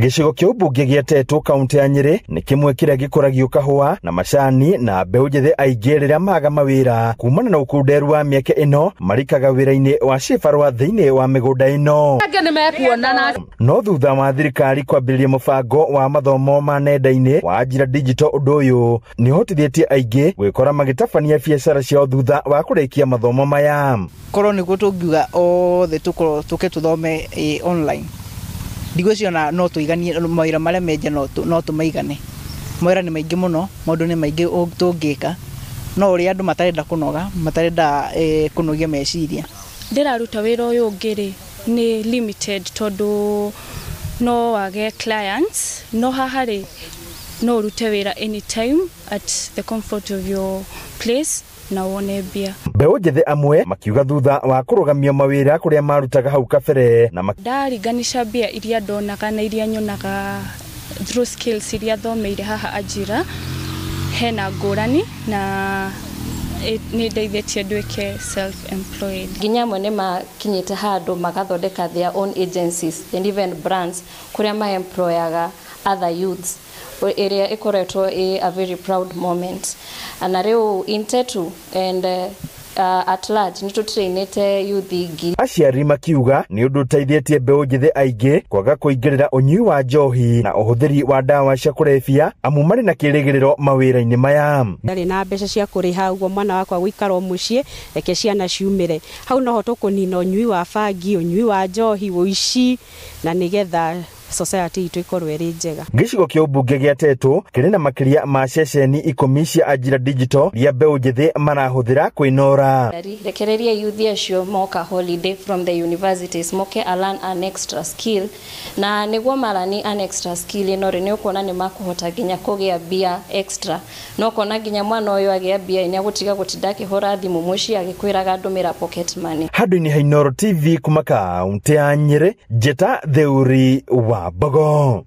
Gĩcigo kĩa ũmbunge gĩa Tetu kaunti ya Nyĩrĩ nĩ kĩmwe kĩrĩa gĩkũragio kahũa na macani na mbeũ njĩthĩ aingĩ rĩrĩa maga mawĩra kumana na ũkunderu wa mĩeke ĩno marikaga wĩra-inĩ wa cibarũa thĩinĩ wa mĩgũnda ĩno. Angĩ nĩ mekuona. No thutha wa thirikari kwambĩrĩria mũbango wa mathomo ma nenda-inĩ wa Ajira Digital, ũndũ ũyũ nĩ ũhotithĩtie aingĩ gwĩkora magĩtabania biacara ciao thutha wa kũrĩkia mathomo maya. Korwo nĩguo tũngiuga othe tũkorwo tũke tũthome online, ndigwĩciria ona no tũiganie mawĩra marĩa menja, no tũmaigane. Mawĩra nĩ maingĩ mũno, maũndũ nĩ maingĩ tũngĩka, no ũrĩa andũ matarenda kũnoga, matarenda kũnogia meciria. Ndĩraruta wĩra ũyũ ũngĩ rĩ, nĩ limited tondũ no wage clients, no haha rĩ, no ũrute wĩra anytime at the comfort of your place na wone mbia. Mbeũ njĩthĩ amwe makiuga thutha wa kũrũgamio mawĩra kũrĩa marutaga hau kabere na Ndaringanisha mbia iria ndonaga na iria nyonaga through skills iria thomeire haha Ajira, hena ngũrani na nĩ ndeithĩtie nduĩke self employed. Nginya amwe nĩ makinyĩte handũ magathondeka their own agencies and even brands kũrĩa maemployaga other youths, ĩrĩa ĩkoretwo ĩ a very proud moment. Na rĩu in Tetu and at large nĩ tũtrainĩte youth 1000. Aciari makiuga nĩ ũndũ ũteithĩtie mbeũ njĩthĩ aingĩ kwaga kũingĩrĩra ũnyui wa njohi na ũhũthĩri wa ndawa cia kũrebia, amu marĩ na kĩrĩgĩrĩro mawĩra-inĩ maya. Ndarĩ na mbeca cia kũrĩha ũguo mwana wakwa gũikara o mũciĩ, reke ciana ciumĩre hau, noho tũkũnina ũnyui wa bangi, ũnyui wa njohi, ũici, na nĩgetha society itũ ĩkorwo ĩrĩ njega. Gĩcigo kĩa ũmbunge gĩa Tetu kĩrĩ na makĩria ma ceceni 10 cia Ajira Digital iria mbeũ njĩthĩ marahũthĩra kwĩnora. Rekereria youth acio moka holiday from the universities moke a learn an extra skill, na nĩguo marani an extra skill ĩno rĩ, nĩ ũkuona nĩ makũhota nginya kũgĩa mbia extra, no ũkona nginya mwana ũyũ agĩa mbia nĩ agũtiga gũtinda akĩhũra thimũ mũciĩ agĩkwĩraga ndũmĩra pocket money. Handũ-inĩ ha Inooro TV kuma kaunti ya Nyĩrĩ, Njĩta Theuri wa Mbogo.